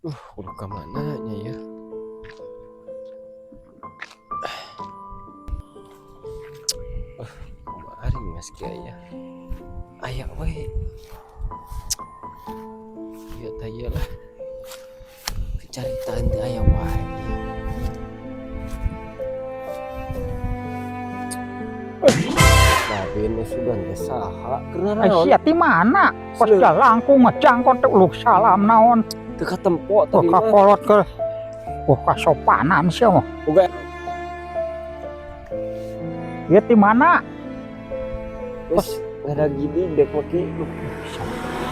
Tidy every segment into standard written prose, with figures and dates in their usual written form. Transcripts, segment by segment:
Kudu ka mana nya ya? Kumaha ari Mas Kiai ya? Aya we. Ieu teh ieu lah. Caritaan teh aya wae ieu. Babin sudah teh saha? Keur naraon? Sia ti mana? Kos jalangkung ngejangkot teh uluk salam naon. Teu katempo Oh, tadi mah. Kakolot ke. Oh, kasopanan sia mah. Boga. Ieu ti mana? Geus ngadagidig dek mah, Ki.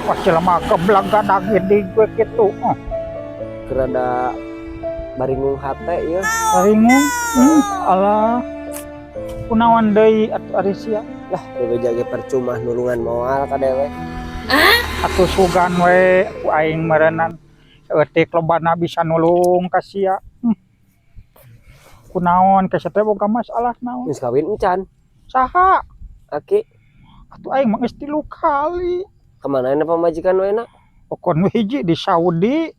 Kos jelema geblek gadagidig we kitu. Oh, Keur rada baringung hate ieu. Baringung. Alah. Kunaon deui atuh ari sia? Lah, bebeja ge percuma nulungan moal ka dewek. Atuh sugan we ku aing meureunan saeutik lobana bisa nulung ka sia. Kunaon ke sia teh boga masalah naon? Geus kawin encan? Saha? Aki. Atuh aing mah geus 3 kali. Kamana na pamajikan we na? Pokon nu hiji di Saudi,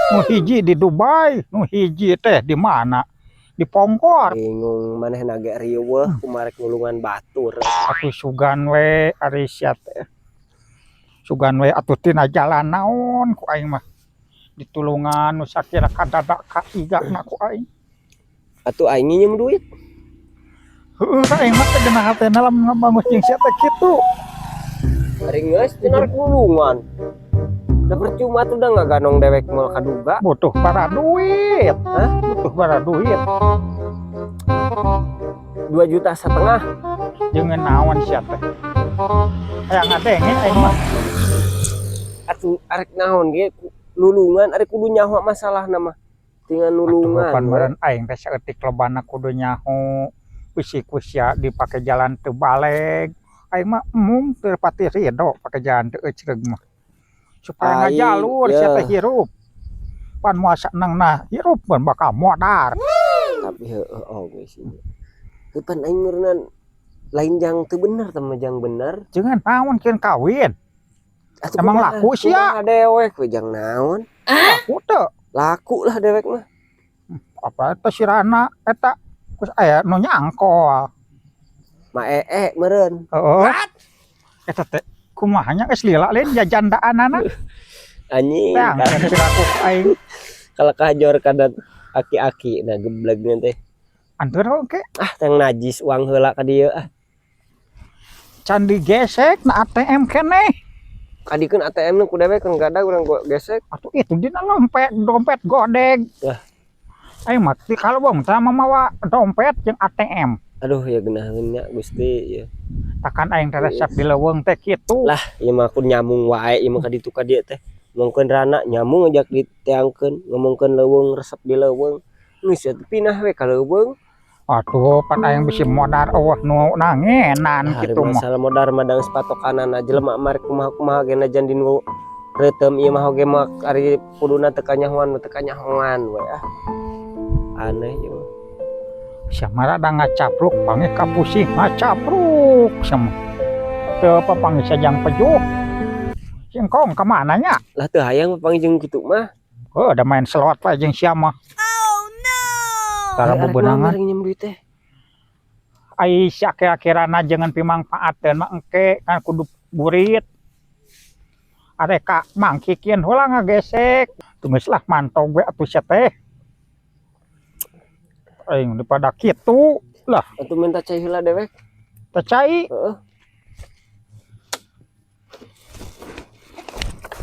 nu hiji di Dubai, nu hiji teh di mana? Di Pongkor. Bingung manehna ge riweuh kumaha rek nulungan batur. Atuh sugan we ari sia teh. Sugan we atuh tina jalan naon ku aing mah. Ditulungan nu sakira kadada ka igana ku aing. Atuh aing nginjem duit. Heueuh ka aing mah teh geunah hatena lamun ngabangun jeung sia teh kitu. Ari geus cenah rek nulungan. Da percuma tuh da ngaganong dewek moal kaduga. Butuh bara duit. Hah? Butuh bara duit. 2,5 juta. Jeung naon sia teh? Hayang ngadenge aing mah. Atuh arek naon ge nulungan arek kudu nyaho masalahna mah. Tinggal nulungan. Atuh pan meureun aing teh saeutik lobana kudu nyaho. Bisi ku sia dipake jalan teu baleg. Aing mah embung teu pati rido pake jalan teu ecreug mah. Supaya ngajalur sia teh hirup. Pan moal saenengna hirup mun bakal modar. Tapi heueuh oge sih. Heuh pan aing meureunnan lain jang teu bener teh mah jang bener. Jangan naon keun kawin. Atuh Emang kumaha? Laku sia? Kumaha dewek we jang naon? Laku teu? Laku lah dewek mah. Apa eta sirana eta geus aya nu nyangkol. Ma ee meureun. Heeh. Eta teh kumaha nya geus lila lain jajandaanana. Anjing. Teang kan piraku aing. Kalau kahajor kada aki-aki nah geblegna teh. Antur oge. Ah tang najis uang heula ka dieu ah. Can digesek na ATM keneh. Kadikeun ATM nu ku dewek kan gada urang gesek. Atuh itu dina dompet, dompet godeg. Wah. Aing mah ti kalau bong sama mawa dompet jeung ATM. Aduh ya geunaheun nya Gusti ya. Takan aing teh resep di leuweung teh kitu. Lah ieu mah aku nyamung wae ieu mah ka ditu ka dieu teh. Ngomongkeun rana nyamung ajak diteangkeun, ngomongkeun leuweung resep di leuweung. Geus atuh pinah we ka leuweung. Atuh pan aing bisi modar eueuh nu nangenan Nah, kitu mah. Masalah modar madang sepatokanana jelema mah rek kumaha-kumaha ge najan dinu reuteum ieu mah oge mah ari kuduna teu kanyahoan teu kanyahoan we ah. Aneh ieu mah. Sia mah rada ngacapruk panggih ka pusing ngacapruk sia mah. Teu papanggih sajang pejuh. Singkong ka mana nya? Lah teu hayang papanggih jeung kitu mah. Heuh da main slot wae jeung sia mah. Tara Arek bebenangan. naon nginjem duit teh? Ai si akhir-akhirana jangan pimangfaateun mah engke kan kudu burit. Arek ka mangkikieun heula ngagesek. Tuh geus lah mantog we atuh sia teh. Aing daripada kitu lah. Atuh minta cai heula dewek. Teh cai. Heeh.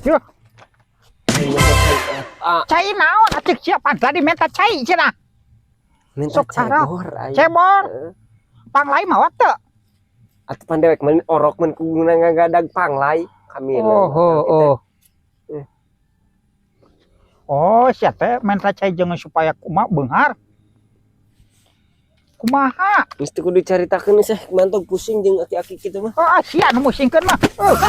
Yuh. Aing minta cai eta. Cai naon atuh sia pan tadi minta cai cenah. Minta Sok arah. cebor aing. Cebor. Heeh. Panglai mawa teu? Atuh pan dewek mah orok mun kuguna ngagadag panglai kami. Oh, oh, oh. Oh, sia teh minta cai jeung supaya kumaha beunghar. Kumaha? Geus teu kudu dicaritakeun seh mantog pusing jeung aki-aki kitu mah. Oh, sia nu musingkeun mah. Oh, oh.